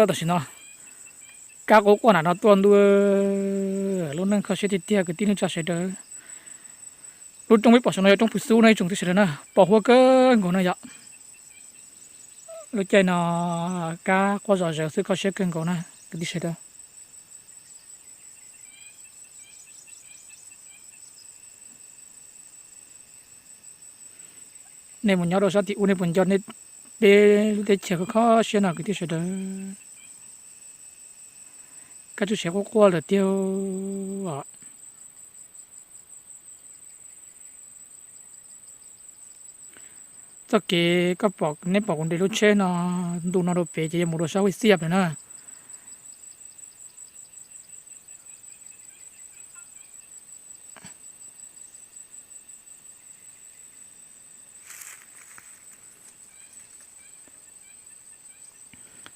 Tam sim no kab quaj quaj nram no tuaj ntua, lub neej kho siab tiag tiag kwv tij neej tsa sawv daws. Lub roob peb pom saum no yog roob Phuv Xub no ib tsoom kwv tij sawv daws na, pos huab kawg nkaus no yom. Lub caij no kab quaj zom zaws xwb kho siab kawg nkaus na kwv tij sawv daws. Nej mus nyob rau sab tim ub nej puas nco nej peb lub teb chaws kho siab no kwv tij sawv daws. Kab tswj sev quaj quaj lawm tiag os. Txoj kev koj pom, neb pom kuv nres lub tsheb no, ntu no rau pem ces yuav mus rau sab Huj Xiaj lawm na.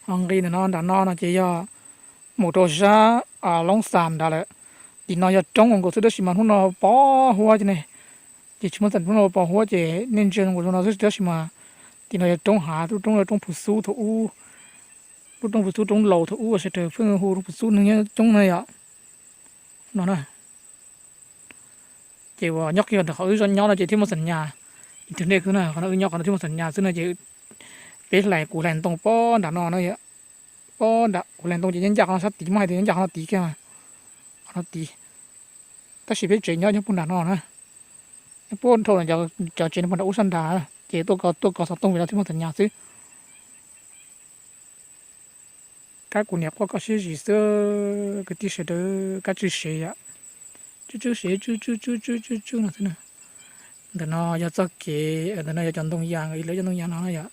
Ho nqis ntawm no nram no no ces yog mus rau sab Loob Xas nrad lawm. Tim no yog roob nkaus xwb tab sis mas hnub no pos huab ces ne, ces tsis muaj txam hnub no pos huab ces nej ntsia zoo nkaus zoo no xwb tab sis mas tim no yog roob hav, lub roob, roob Phuv Xub thaum ub, lub roob Phuv Xub roob laus thaum ub sawv daws pheej hu roob Phuv Xub neeg nyob coob na yom. No na. Ces uas nyob kiag ntawm qhov wb nyob no ces thiaj muaj xam nyas. Tus nej xwb na, qhov no wb nyob qhov no thiaj muaj xam nyas xwb no ces peb hlais, kuv hlais ntoo pob nram no no, pob nram, kuv hlais ntoo ces nyob ncaj qhov no sab tid, muab hais tias nyob ncaj qhov no tid kiag, qhov no tid. Tab sis peb tsev nyob nyob puag nram no na, nyob puag dhau cov tsev no puag nram ub sab nrad, ces tuaj kos, tuaj kos xov tooj vim no thiaj muaj xam nyas xwb. Kab kuv niam quaj koj siab zim xwb kwv tij sawv daws, kab tswj sev yom. Tswj tswj sev tswj tswj tswj tswj tswj tswj no xwb na. Ntawm no yog txoj kev, ntawm no yog cov ntoo yas, ib lawv cov ntoo yas no na yom.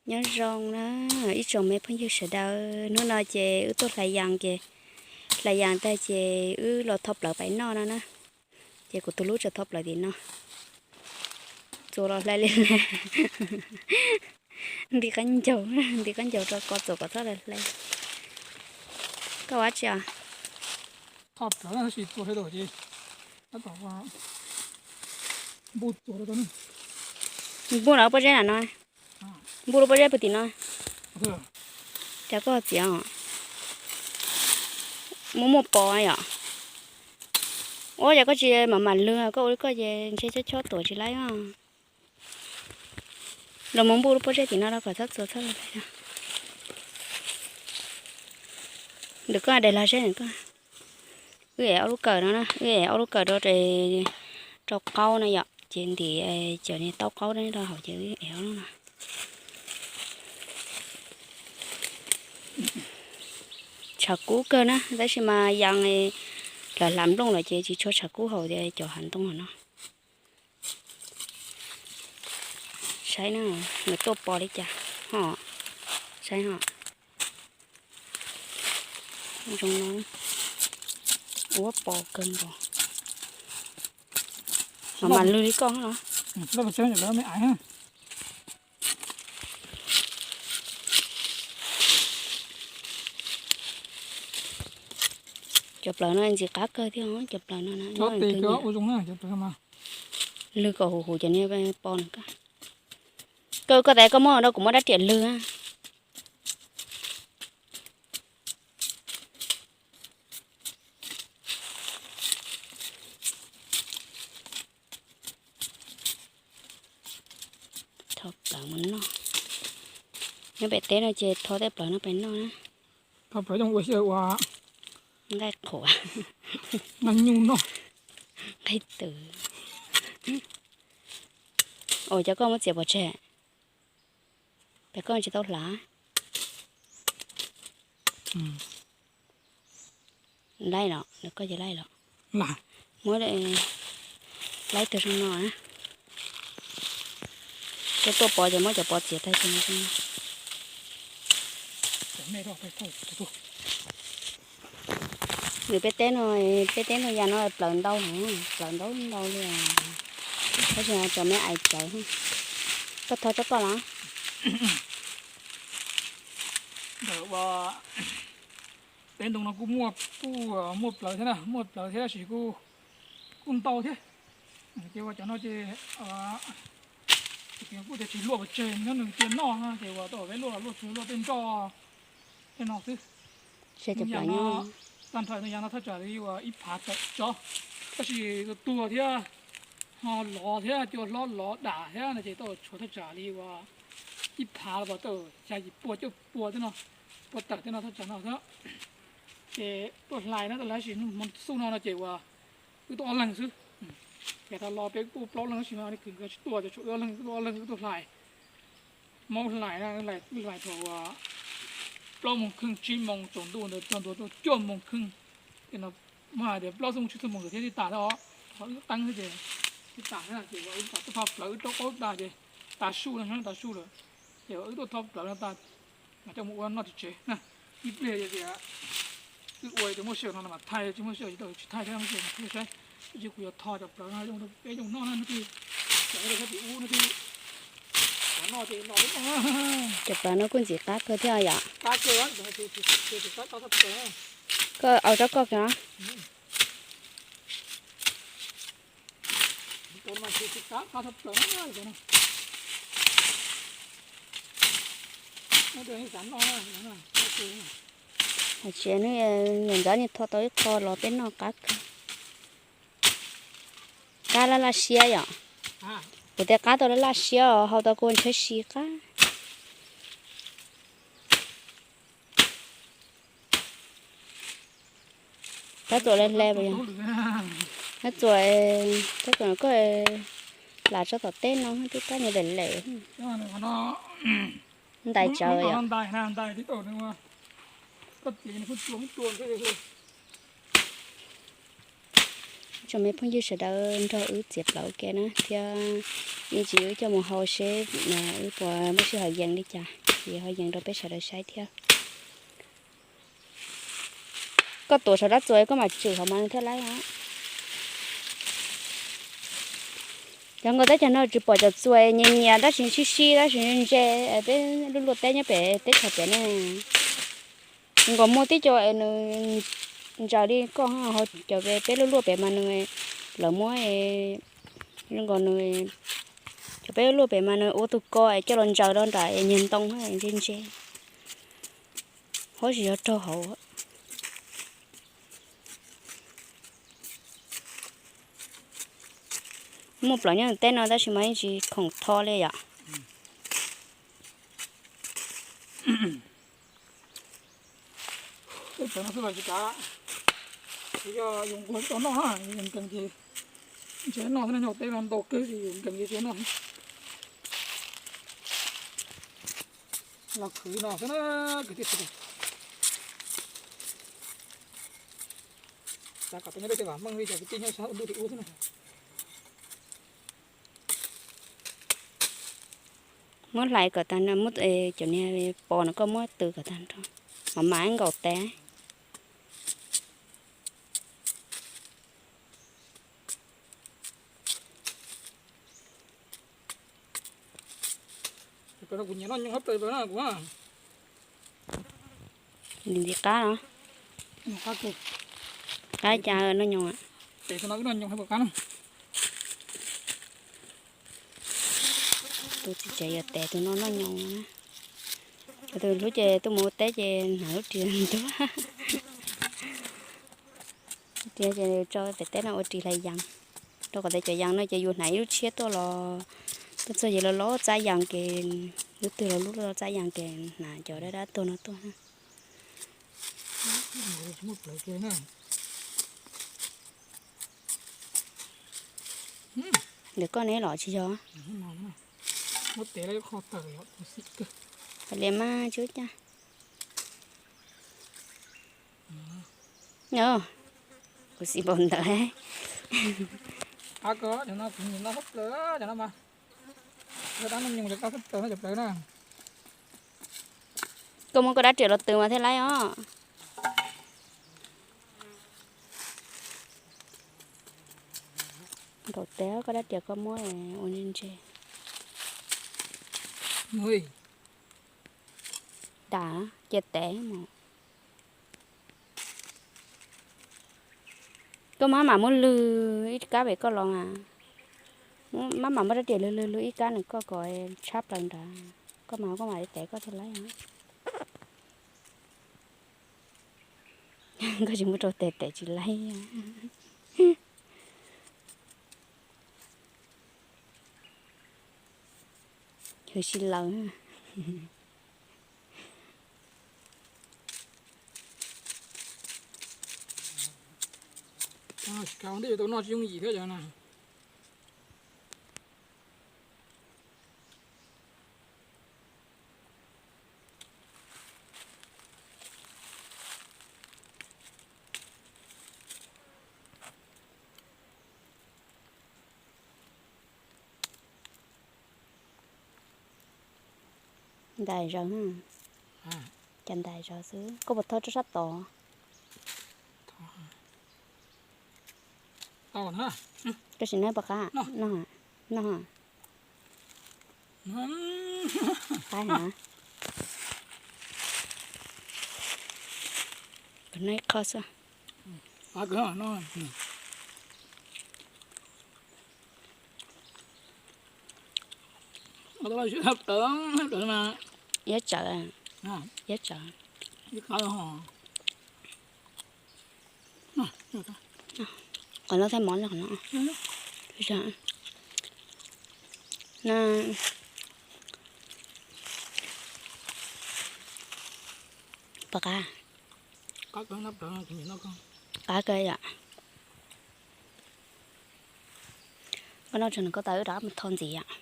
Nyob zoo na ib tsoom me phooj ywg sawv daws, hnub no ces wb tuaj hlais yas ces, hlais yas tag ces wb los tho plawv pais noj no na. Ces kuv tus hlub tseem tho plawv tim no, txuas los hlais li hlais. Nti qab ncaug, nti qab ncaug rau ko txuas kom txhob hlais. Koj ua dab tsi os? Npuj lub pob zeb na no. Npuj lub pob zeb puag tim no. Cas koj txiav os? Muaj muaj pos yom. Ua cas koj tsis mam mam lwg, koj ua li koj ces ntshe chob chob tuam tsis laib os. Los mus npuj lub pob zeb tim no rau kom txhob txuas txhob hlais. Ntawm koj daim lag zeb ntawm koj. Wb ev ob lub kawm no na, wb ev ob lub kawm rau, rau qaub na yom, ces ntim cov niag taub qaub rau hauv ces wb ev ob lub no. Tshav kub kawg na, tab sis mas yas hlav hlav nplooj lawm ces tsis tshua tshav kub hauv cov hav ntoo no. Saib na, nws tuaj pos li cas ho. Saib ho. Zoo no, ua pos kawg nkaus. Mam mam lwg li koj no. Cov plaws no ntxim qab kawg thiab, cov plaws no na. Lwg kom huv huv cov niag pos no. Koj, koj tas koj muab rau kuv muab rab riam lwg. Tho plaws mus noj. Nyob pem teb no ces tho tej plaws no pem noj na. Tho plaws coj ua xyaw ua nqaij qhuav, nqaij nyuj noj, nqaij twm. Ua cas koj muab txiav pov tseg? Pem koj tsis tau hlav. Laij los, koj ces laij los. Muab laij tag zoo no na. Koj tuaj pov ces muab cov pov txiav tag zoo no. Nws peb teb no, peb teb no yam no plaws ntau heev, plaws ntau ntau li. Tab sis cov me ais tsawv. Koj tho tsob koj los? Ntawm ua teb ntoo no kuj muaj, kuj muaj plaws thiab na, muaj plaws thiab tab sis kuj, kuj ntau thiab. Ces uas cov no ces kuj tias tsis luaj pes tsawg, nyob nws cia noj na, ces uas tau peb luaj los luaj tsuas luaj tej nroj tej no xwb. Tag nrho no yav no thaj tsam li uas ib phav tawm tsob, tab sis tuag thiab ho lov thiab cua hlob lov dam thiab no ces tau tshuav thaj tsam li uas ib phav los tau xya yim pua cuaj pua tej no, pua tawm tej no thaj tsam no xwb. Ces tuaj hlais na, tuaj hlais sis hmo xub no no ces uas wb tuaj ob leeg xwb. Ces tau los peb tuaj plaub leeg tab sis mas nkawd tsis tuaj ces tshuav wb ob leeg, wb tuaj ob leeg wb tuaj hlais. Hmoob hlais na, hlais thaum plaub moos kheej tsib moos tsaus ntuj ntawd txog ntua cuaj moos kheej. Ces no muab hais tias plaub xuab moos tsib xuab moos nkawd thiaj li tas thiab os. Qhov wb teeb xwb ces thiaj tas thiab ces wb tuaj thoj plawv wb rau qaub tas ces tas su no, tas su lawm. Ces wb tuaj thoj plawv no tas mas coj mus ua noj tsev tsev na. Ib pliag yog tias wb ua tias muaj sij hawm no mas thaij, tsis muaj sij hawm ces tsis thaij thiab, muaj sij hawm mas thaij saib. Tab sis kuv yuav thov cov plawv no zoo rau peb zoo noj na, hnub twg cov no rau sab tim ub hnub twg cov no ces los peb noj. Cov plawv no kuj ntxim qab kawg thiab yom. Qab kawg, koj au rau koj kiag. Hais tias nws nyuam ntxov ni thov tau ib qho los peb noj qab kawg. Qab laj laj siab yom. Kuv tias qab tau laj laj siab os, hau tau kua ntshaib si qab. Tab txuas hle hle, tab txuas, tab txuas koj lam tso tom teb no twb tab nyuag lem lem. Ntais tsawv yom. Tsoom me phooj ywg sawv daws nrog wb txiav plawv ua ke na thiab, me ntsis wb coj mus hau seb wb puas muaj sij hawm yees li cas, ces ho yees rau peb sawv daws saib thiab. Koj tuav saum dab txuas koj mam tswm hauv mas thiaj laib os. Cov nkaus teb chaws no tsis pom cov txuas nyias nyias tab sis sib sib tab sis ntse, peb luaj luaj teb nyob pem teb chaws pem ne. Nkaus muaj tib co nws ntsaws li koj ho cov peb luaj luaj pem mas nws, lawv muab, nkaus nws, cov peb luaj pem mas nws ua tus ko coj los ntsaws rau nram nyiag ntoo ntse ntse. Huab tsis yog raug hauv. Muaj plaws nyob teb no tab sis mas yeej tsis khoom tho li yom. Teb chaws no xwb los tsis kav, yog yus nquag tau noj na, yus nkees ces ntshe noj xwb na, nyob teb no ntau kawg ces yus nkees ces tsis noj. Los khwv no xwb na, kwv tij sawv daws. Xav kom tau nyob tej vam meej li cov kwv tij nyob sab ntuj tim ub xwb na. Muab hlais kom tag, muab cov niag pos no koj muab tws kom tag nrho, mam mam nkaum tes. Kuv nyiam noj nyoos hab plaws na kuv. Ntxim qab no. Qab cas noj nyoos? Tes tus no wb noj nyoos hab puas qab no. Tus txiv tsev yuav tes tus no noj nyoos. Tus hlub ces tuaj mus ua teb ces hnav lub ris ntuag. Tias ces tso pem teb no ua ris hlais yees, rau qhov tias cov yees no ces yus hnav ib lub tshiab tuaj los tuaj txog ces los los txab yees ces lub twg los lub los txab yees ces hnav cov dab dab tuag no tuaj. Ntawm koj ne los tsis yog? Li mas tsis ua cas. Kuv xis npaum ntawd. Koj muab koj dab riam los tws mas thiaj laib os. Nkaum tes koj dab riam koj muab ua ntse ntse. Dam, cia tes mus. Koj mab mam muab lwg ib kab pem koj los mas. Maj mam muab rab riam lwg lwg lwg ib kab nws koj kom tshab plaws nrad, koj mam koj mam tev koj thiaj laib. Koj tsis muab rau tes tes tsis laib. Hwm si laws. Tsis kav ua ntej tau noj tsis yooj yim thiab cov na. Ntais zaws, cas ntais zaws xwb, koj puas tho tsob sab tod? Koj sim noj pov qab, noj, noj. Qab heev. Noj ib qho xwb. Iab tsawv, iab tsawv. Qhov no thaij mov qhov no. Pov qab. Qab kawg yom. Koj noj tso nws koj tau wb rov qab mus tho ntxiv yom.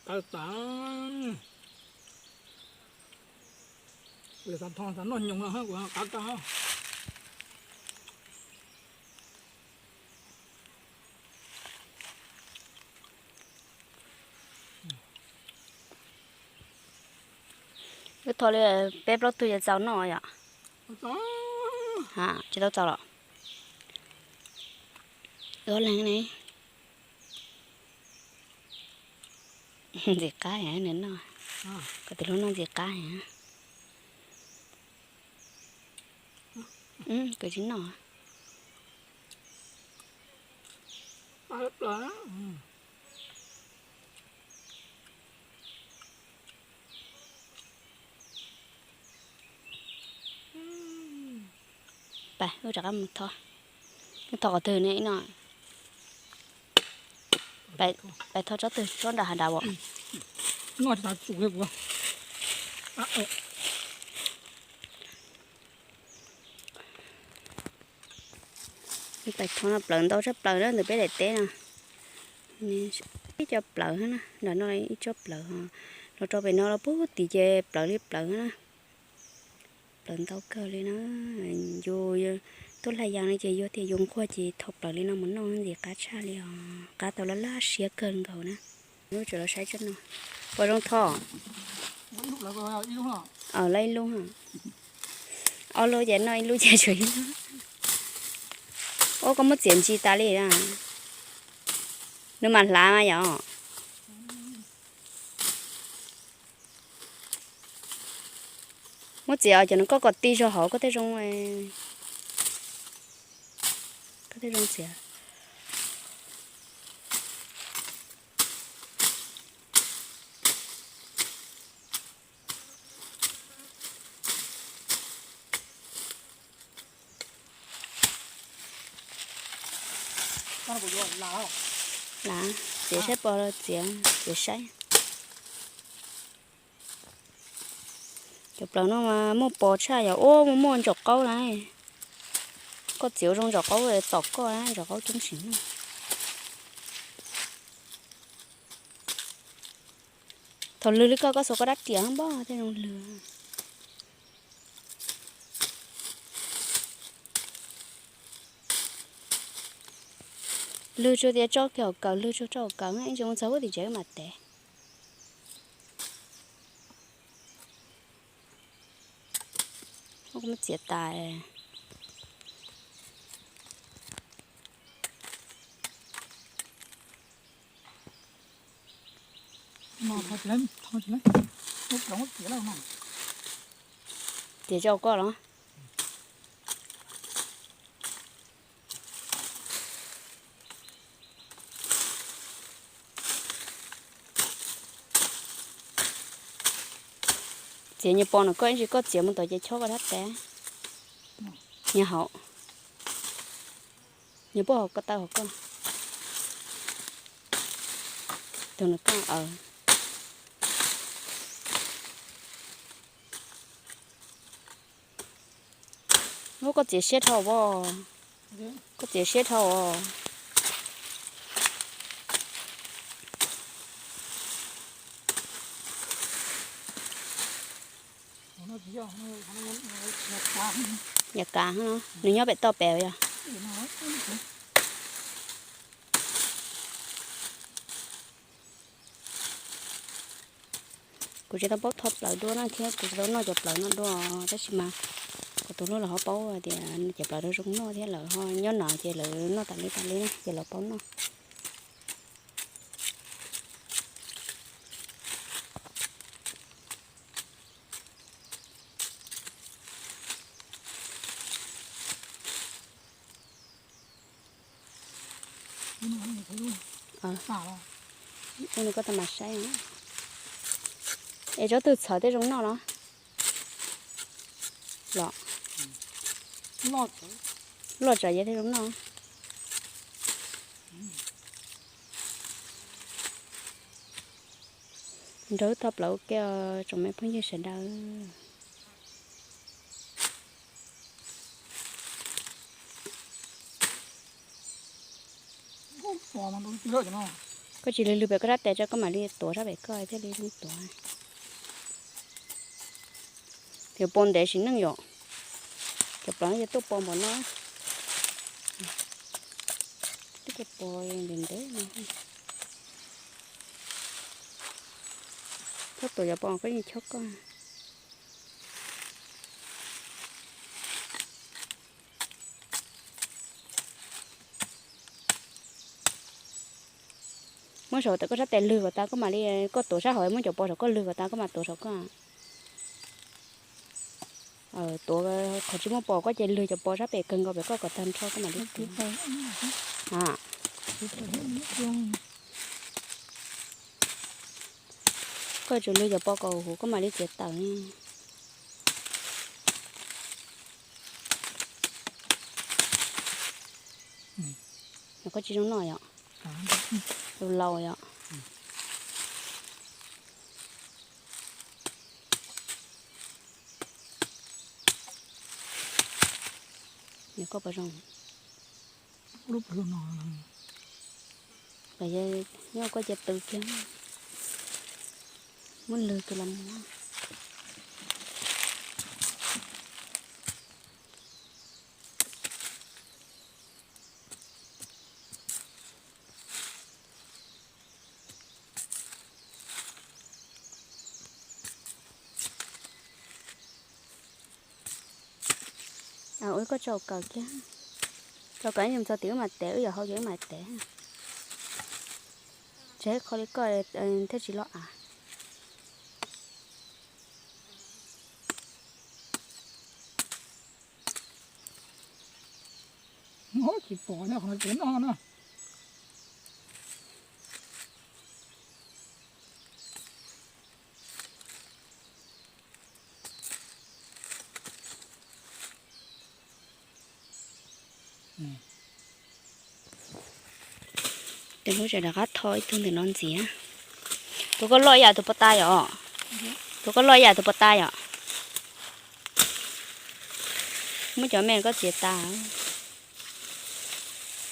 Qab tas. Kuv xav tho xav noj nyoos no kuv qab tas. Wb tho li peb plaub tug ces txaus noj yom? Tsis tau txaus los? Wb ob leeg ne. Ntxim qab heev nws noj. Koj tus hlub noj ntxim qab heev. Koj tsis noj. Pais, wb rov qab mus tho. Wb tho qhov twg ne ib no? Pais tho tsob twg, tsob nram hav nrad as? Pais tho no plawv ntau tshaj plaws na ntawm peb daim teb no. Ib co plawv na, nram no ib tsob plawv, los rau pem no los puag tim ces plawv li plawv na. Plawv ntau kawg li na. Yus tuaj hlais yas no ces yus tias yus nquag ces tho plawv li no mus noj ntxim qab tshaj li os, qab tau laj laj siab kawg nkaus na. Lub tseem los saib tsob no, puas zoo tho? Lawv ib lub, ob lub ces noj ib lub ces tshuav ib lub. Ua koj muab txiav ntsis tas li, nws mam hlav mas yom. Muab txiav cov no koj kom ti zog hauv koj tej zoo, koj tej zoo txiav. Lam txiav saib pos, txiav, txiav saib. Cov plaws no mas muaj pos tshaj yom, ua muaj muaj ntsaum qaub na. Koj txiav zoo ntsaum qaub tom koj na, ntsaum qaub coob tsis muaj. Thaum lwg li koj, koj xuas koj rab riam npog tej zoo lwg. Lwg tsuas tias tso kiag hauv kaws, lwg tsuas tso hauv kaws, ib tsoom txog tim tsev mam tev. Muab txiav tas. Txiav rau koj los? Txiav nyuag pos no koj ib ntsis koj txiav mus tom ces chob koj sab tes. Nyuag hauv, nyuag puag hauv ko taw hauv koj. Tus no koj. Ub, koj txiav siab dhau as. Koj txiav siab dhau as. Yam kav no, nws nyob pem toj pem yog. Kuv tsis tau paub tho plaws dua na thiab kuv tsis tau noj cov plaws no dua, tab sis mas kuv tus hlub los ho paub tias cov plaws no zoo noj thiab lawv ho nyob no ces lawv noj tas li tas li na ces lawv paub noj. Ua no koj tau mas saib. Es tsob twg txhawv tej zoo noj los? Los, loj tsawv yev tej zoo noj. Nrog wb tho plaws ua ke tsoom me phooj ywg sawv daws. Koj tsis lwg lwg pem koj sab tes tso koj mam li tuav sab pem koj thiaj li zoo tuav. Yuav pos ntev sim neej yom. Cov plaws no ces tuaj pos npaum no. Twb pos ntev ntev no. Koj tuav cov pos koj yeej chob koj. Muab saum tes koj sab tes lwg kom tas koj mam li, koj tuav sab hauv muab cov pos saum koj lwg kom tas koj mam tuav saum koj. Tuav qhov tsis muaj pos koj ces lwg cov pos sab pem kawg nkaus pem koj kom tag nrho koj mam li tuav. Koj tsum lwg cov pos kom huv koj mam li txiav tawm. Koj tsis zoo noj yom? Laus laus yom? Koj puas zoo? Nyob koj cia tw kiag, muab lwg kiag los mus. Ua koj tsaus kawm kiag, tsaus kawm ib nyuag txog tim wb mam tev, wb yuav hau ces wb mam tev. Tseg qhov li koj thiaj tsis loj av. Tsis pom nyob qhov no ces noj na. Tus hlub tseem rov qab tho ib tug ntawm no ntxiv. Tus koj loj ib yam tus puas tas yom? Tus koj loj ib yam tus puas tas yom? Muab cov me koj txiav tas.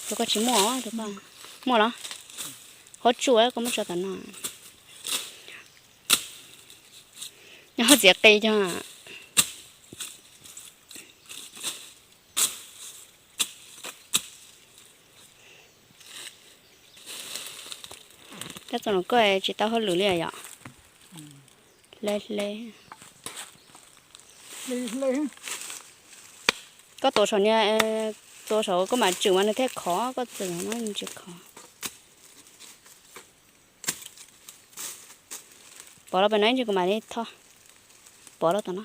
Tus koj tsis muaj, tus koj muaj los? Qhov tsua koj muab tso tom no. Nyob txiav qi cog. Tab txog no koj tsis tau hauj lwm li yom? Hle hle. Koj tuav saum, tuav saum koj mam tswm mas nws thiaj khov, koj txwm no tsis khov. Pov los pem no ib ntsis kuv mam li tho. Pov los tom no.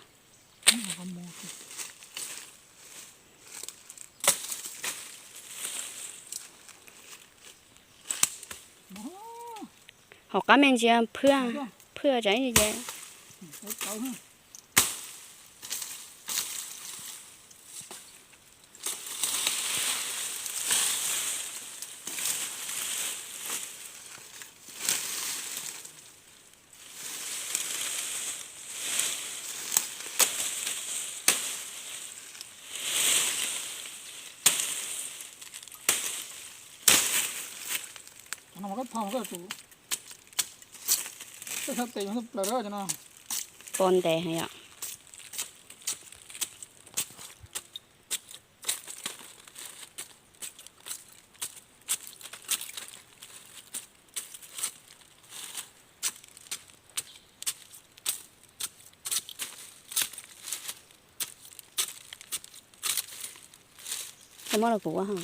Hauv qab me ntsis phwj, phwj tsam ib ntsis ces Cov no mas koj tho mas koj tsum, koj txhob tes yoov plaws cov no. Pov ntev heev yom. Muab los kuv ua ha.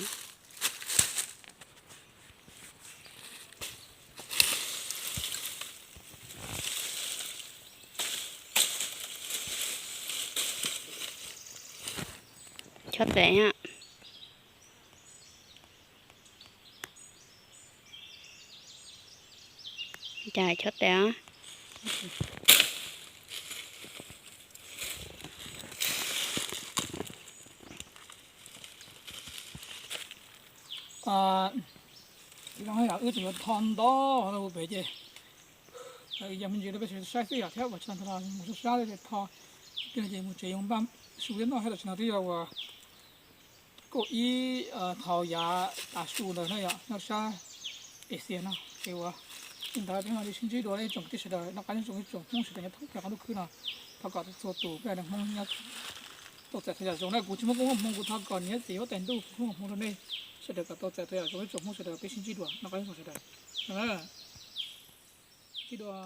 Chob tes. Cas chob tes. Wb tseem yuav tho ntau hauv pem ces yog me ntsis rau peb sawv daws saib xwb yom, thiab ua tsis tau ntau los mus sab sab ces tho, ces mus tsev yuav npaj su thiab noj thiab tam sim no twb yog uas kaum ib thaum yav tav su ntawd na yom, nyob sab Asia no. Ces ua li ntawd peb mam li sib ntsib dua ib tsoom kwv tij sawv daws, noj qab nyob zoo ib tsoom Hmoob sawv daws nyob thoob plaws qab ntuj khwb no. Thov kom txhua tus peb cov Hmoob nyob tau txais txhua yam zoo na. Kuv tsis muaj koob muaj hmoo, kuv thov kom niam txiv huab tais ntuj foom koob foom hmoov rau nej sawv daws kom tau txais txhua yam zoo ib tsoom Hmoob sawv daws, peb sib ntsib dua, noj qab nyob zoo sawv daws. Sib ntsib dua.